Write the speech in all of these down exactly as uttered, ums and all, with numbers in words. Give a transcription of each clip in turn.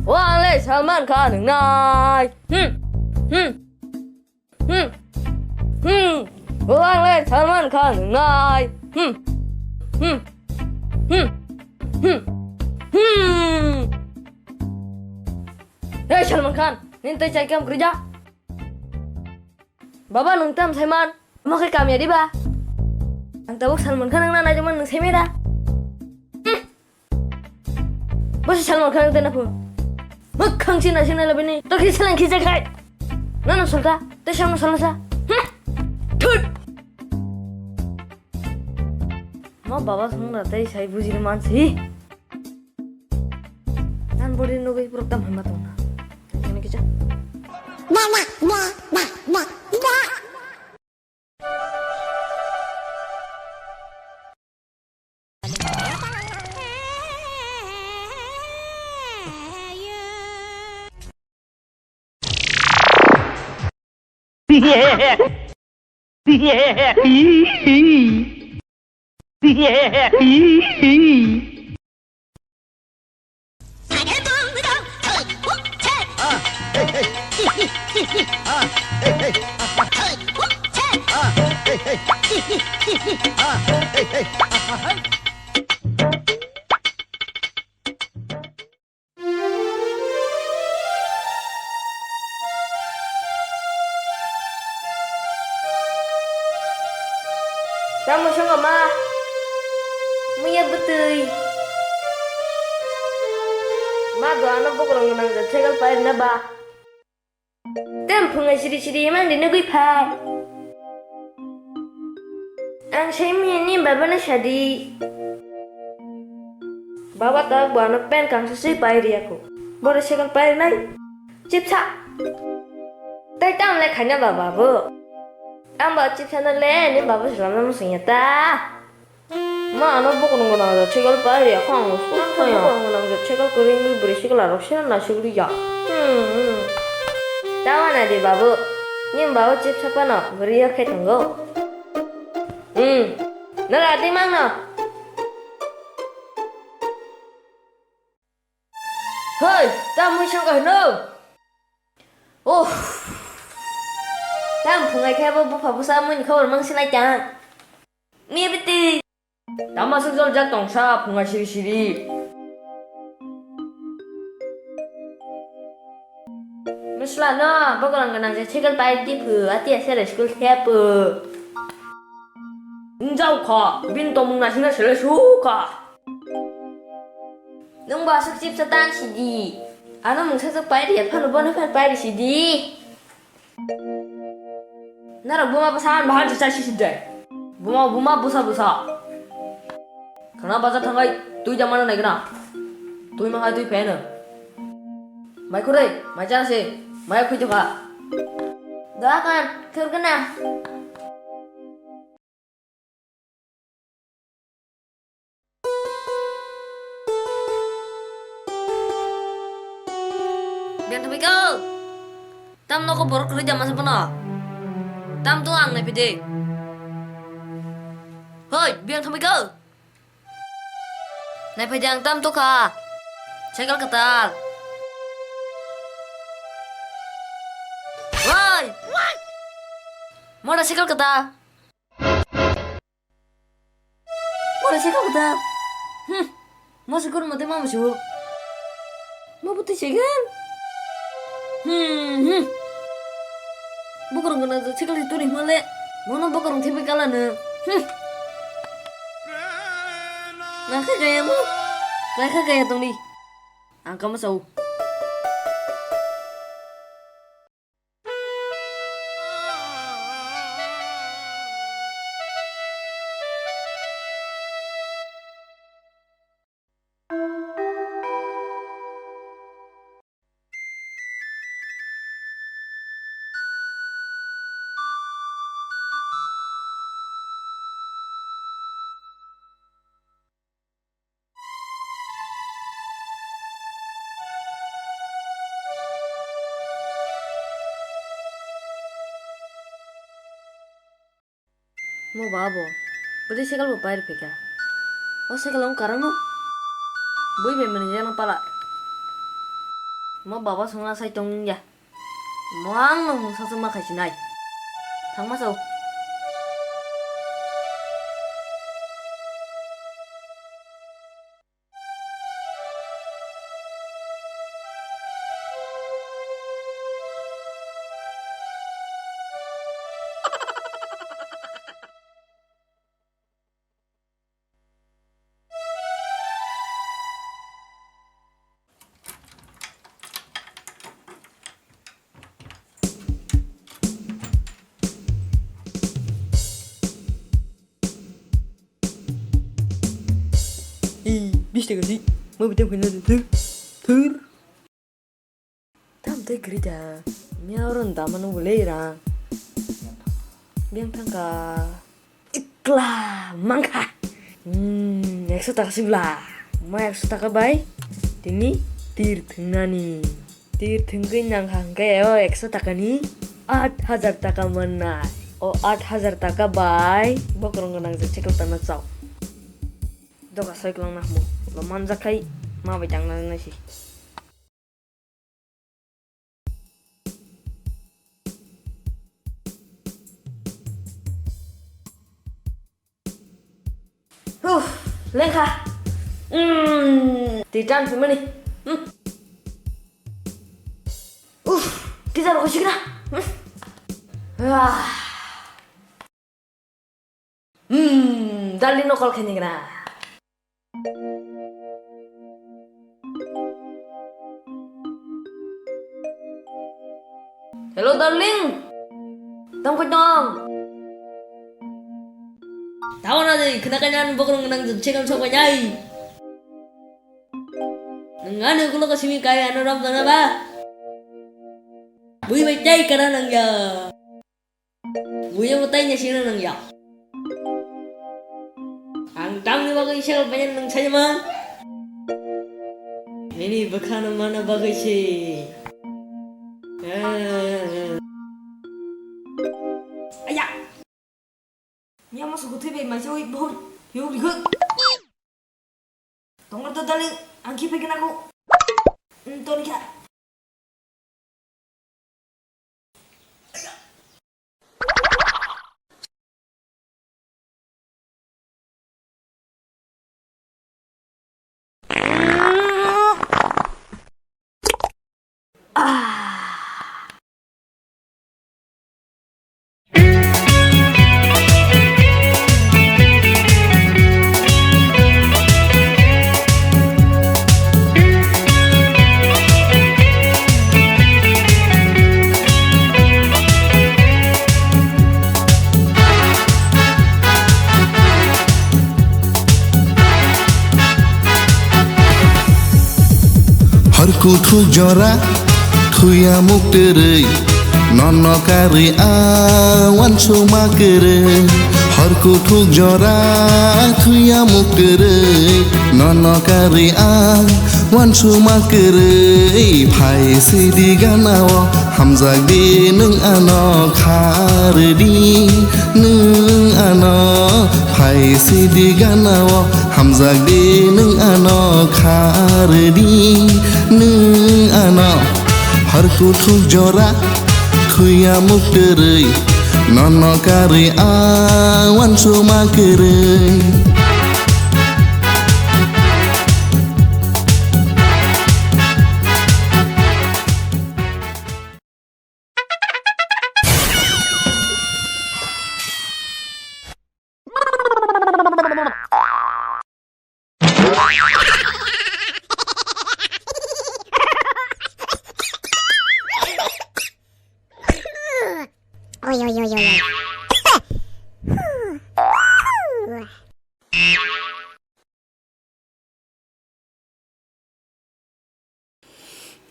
O ang le Salman Khan wngnai. Hmm. Hmm. Hmm. Hmm. O ang le Salman Khan wngnai. Hmm. Hmm. Hmm. Hmm. Hmm. Hey Salman Khan, nini tei chai kam kwrwi ja? Baba, nwng tam saiman? Omo khe kamya diba? Ang tabuk Salman Khan wngna naijagmani nwng saimai da? Hmm. Bo se Salman Khan wngtana pho. Mwkhang sina sina labini. To khe selang khicha khai. Nano salta. Tei samno salsa. Hmm. Thut. Ma baba songna tei sai bujina mansi. Nan body nugui pura tam hama tongna. Ini kicha. Tamo swngo ma? Muya bwtwi. Ma do ano bokorong gwnang ja cycle pairwna ba. Tei phunga siri siri imang di nugui phai. Ang sai miyani babano sadi. Baba tak bo ano pen kangsa sui pai riya ko. Bore cycle pai nai. Chipsa. Tai tam le khanya baba bo. Ang ba chipsa na le ni baba salam na musung ya ta. Ma ano bokorong gwnang ja cycle pai riya kho ang suk thaya. Bokorong gwnang ja cycle kwrwi wngwi bwrwi cycle arok sina naisik riya. Hmm. Tawa na di babu. Ning babu chip sapano bwrwi ya khe tongo. Hmm. Nara di mangno. Hoi, tam mui sangka hino. Oh. Tam phungai khe bo bupha busa mui ni khobor mang sinai ta. Ni biti. Tama suk jol jak tong sa phunga siri siri. Misla no, bokorong gwnang je cycle pai di phu, ati ase le school the phu. Njau kha, bin tomung na sina sele su kha. Nung ba suk chip sa tang sidi. Ano mungsa suk pai di, phano bono phan pai di sidi. Nara buma basa an bahar chicha sisi de. Buma, buma, busa, busa. Khana bazar thangai, tui jamana nai gana. Tui ma hai tui pheno. Mai khurei, mai chana se, mai khui jokha. Doa kan, khur gana. Biyang thangbai kau. Tam nokho borok kwrwi da masa bono. Tam to ang naiphai de. Hoi, biyang thangbai kau. Naiphai de ang tam to kha. Cycle kwtal. Hoi. Mora cycle kwtal. Mora se kok da. Hmm. Mo se kurmo te mamo se. Mo buti se gan. Hmm, hmm. Bukrong gana to chikali turi male. Mono bukrong thibi kala no. Hmm. Na kha gaya mo. Kai kha gaya tongni. Ang kama sau. Mo ba bo, bwtwi cycle bo pair phika. O cycle wng karang no? Bui bai mani jana pala. Mo baba songna sai tong ya. Mo ang no mungsa songma khai sinai. Thangma sao. Ih, bis taka si. Mo bitang kena tu. Tur. Tam tei kwrwi da. Mia oro dama nung bo le rang. Biyang thangka. Ikla mangkha. Hmm, ekso taka sibla. Ma ekso taka bai. Tini tir thwngnani. Tir thwngwi nangkha hwnkhe o ekso taka ni aat hajar taka mannai. O aat hajar taka bai bokrong gwnang je chekla tana chao. Doga soi kwlangna hamo. Lo manjak khai ma bai tangna nai si. Huh, lengkha. Hmm, twi tan phimani. Hmm. Uff, teacher ko sikna. Hmm. Ah. Hmm, darling no call khaini gana. Hello, darling. Tamo koi tong? Tamo na de, khna kai nan bokrong nang chekam sok bai nai. Nang ani ulo ko simi kai ano ram dana ba. Bui bai tai kana nang ya. Buya bo tai nya sino nang ya. Ang tamni bagwi sel banyan nang sai man. Nini bwkhano mana bagwi se. Aya. Nya mo sugu thwi bai maisa wi bo. Yo ri khuk. Tongor to darling, ang khi phai gana ko. Hmm, toni kha. Hor kuthuk jora thuya muktwrwi, nono karwi a wansukma kwrwi. Hor kuthuk jora thuya muktwrwi, nono karwi a wansukma kwrwi. Phai sidi gana o, hamjak di nwng ano khardi, nwng ano phai sidi gana o, hamjak di nwng ano khardi, nwng ano. Hor kuthuk jora thuya muktwrwi, nono karwi a wansukma kwrwi. Oi, oi, oi, oi, oi.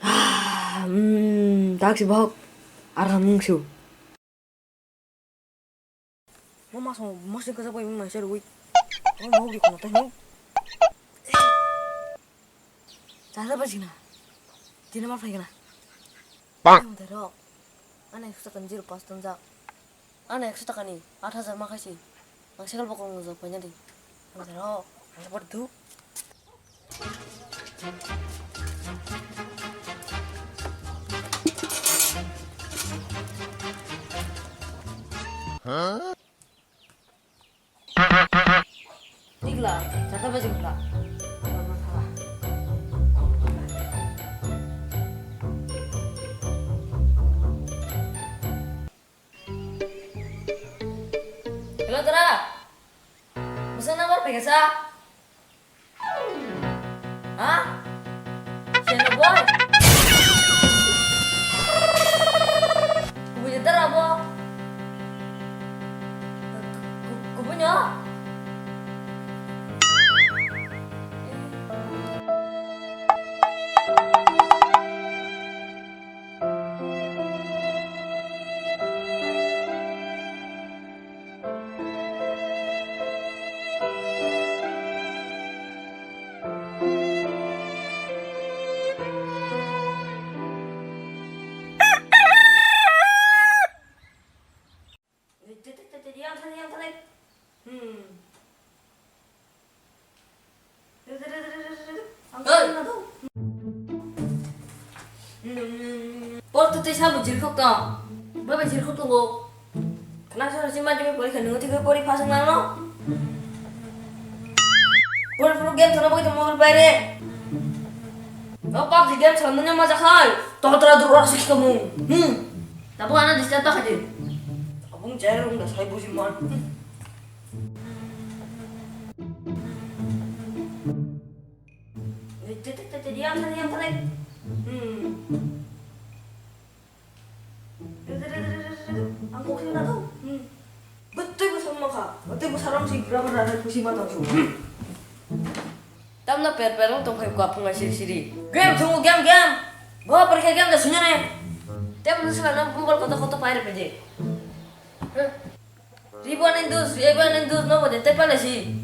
Ah, hmm, taksi bohok, arham mungsu. Mo mas mo, mas ni kasa bai mung naisa rui. Mo bohok di kono teh ni. Chara ba jina. Jina ma phai gana. Bang. Ang tero. Ane suka kan zero pas tanja. Ano ekso taka ni aat hajar ma khaisi. Ang cycle bokrok nujak paina di. Ang tero, ang tero du. Tikla, jata baji bwla. Hello, Dara. Bwswk number phaikha sa? Ha? Seno boy? Kubui de tara bo? Ku-, kubui no? Hmm. Por tu tei sabo jirkhok tong. Baba jirkhok tongo. Khna soro si mati pori kha nungo tei pori phasang nang no. Pori pori game thana bagwi mobile bai re. No PUBG game thana nang ma jakhai. Totra dur rak sik kamu. Hmm. Tabo ana disturb ta khadi. Abung jai rung da sai buji man. Te, te, te, te, diam, diam, diam. Hmm. Te, te, te. Ang kok sing na to. Hmm. Betul ko sama ka. Betul ko sarang si berapa rada kusi mata su. Hmm. Tamna per per tong phai ko aphunga siri siri. Game thungo, game, game. Bo perikha game da sunya ne. Te bo sila na mobile koto koto pair pede. Huh. Riba nang dus, riba nang dus, no bade tepa lasi.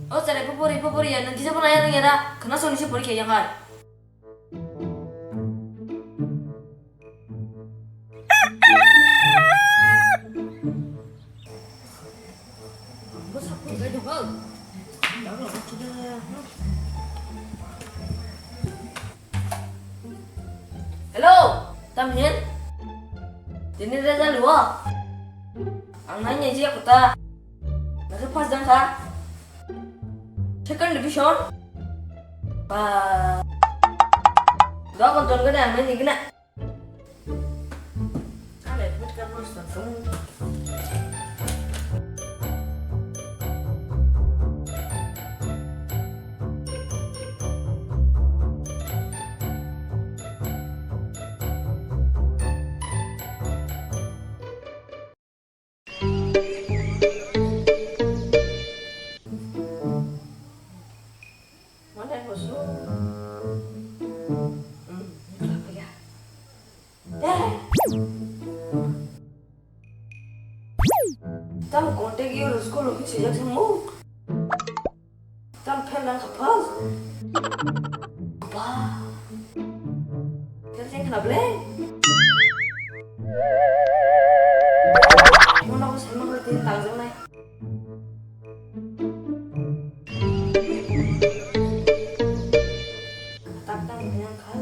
O sare popori, popori ya, nang kisa pona ya nang ya da, khna soni se pori khe ya hai. Hello, tamhin? Tini result wo? Ang nai nai jiya kota. Nasa first jang kha. Second division. Ba. Dua kon ton gana ang nai nai gana. Tam contact your school office swijak se mo. Tam phel nang kha phal. Ba. Phel jeng khna ble. Mono ko sama ko tin tang jang nai. Tak tang yang kha.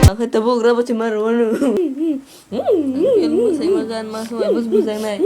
Akhe tabuk rabo chima rwanu. Ang mosaima gan ma sumai bus bujang nai.